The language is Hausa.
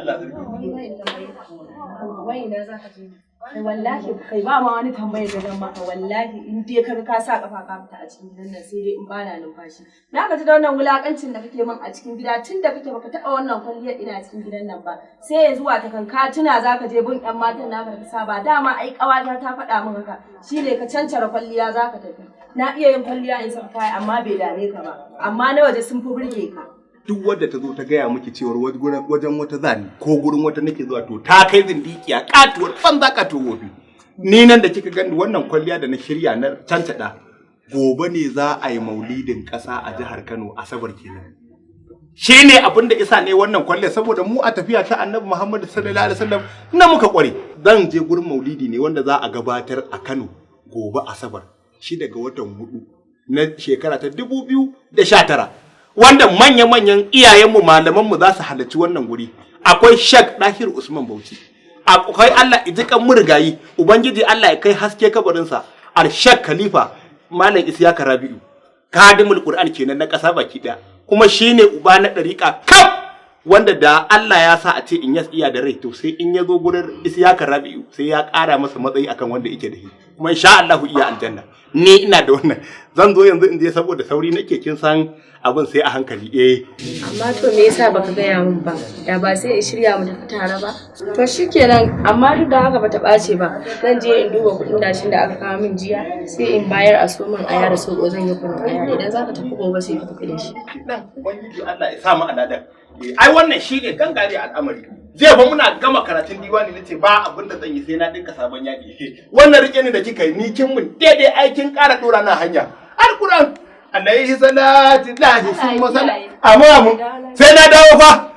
Allah sarki. Wai ina za ka je? Kai, wallahi kai ba ma wani tambayar da zan maka. Wallahi in dai kaga ka sa kafa ka fita a cikin gidan nan, sai dai in bana numfashi. Na gaji da wannan wulakancin da kake min a cikin gida. Tun da kake baka taɓa wannan kwalliyar ina cikin gidan nan ba. Sai yanzu wata kan ka tuna zaka je bin ƴan matan naka da ka saba. Dama ai ƙawata ta faɗa min haka. Shine ka cancara kwalliya zaka tafi. Na iya yin kwalliya in saka kaya, amma bai dame ka ba. Amma na waje sun fi burge ka. Duk wadda ta zo ta gaya miki cewar wajen wata zani ko gurin wata nake zuwa, to ta kai zindikiya katuwar banza katuwar wofi. Ni nan da kika gani, wannan kwalliya da na shirya na cancada, gobe ne za a yi maulidin ƙasa a jihar Kano, Asabar kenan. Shi ne abin da isa ne wannan kwalliya, saboda mu a tafiya ta Annabi Muhammad sallallahu alaihi wasallam na muka kware. Zan je gurin maulidi ne wanda za a gabatar a Kano gobe Asabar, 6 ga watan 4 na shekara ta 2019, wanda manya-manyan iyayenmu, malamanmu za su halarci wannan guri. Akwai Sheikh Dahir Usman Bauchi, akwai, Allah ya jikan murigayi, Ubangiji Allah ya kai haske kabarinsa, Al Sheikh Khalifa Malam Isyaka Rabi'u, kadimul Qur'an kenan na ƙasa baki ɗaya, kuma shine uba na ɗariƙa kaf, wanda da Allah ya sa a ce in ya iya da rai, to sai in ya zo gurin Isyaka Rabi'u sai ya ƙara masa matsayi akan wanda yake da shi, kuma insha Allah iya aljanna. Ni ina da wannan, zan zo yanzu in je, saboda sauri nake, kin san abin sai a hankali, eh. Amma to me yasa baka gaya min ba? Da ba sai in shirya mu tafi tare ba? To shikenan, amma duk da haka bata ɓace ba. Zan je in duba kuɗin dashin da aka kawo min jiya, sai in bayar a so min aya da soɓo, zan yi kunun aya. Idan zaka tafi gobe, sai ka tafi da shi. Dan Ubangiji Allah ya sa mu aladan. Ai wannan shine gangare al'amari. Jiya ba muna gama karatun diwani nace ba abin da zan yi sai na dinka sabon yadi. Wannan rike ni da kika yi, ni kin mun daidai, aikin ƙara dora na hanya. Alquran alaihi salatu lahi summa sala. Amma mu sai na dawo fa.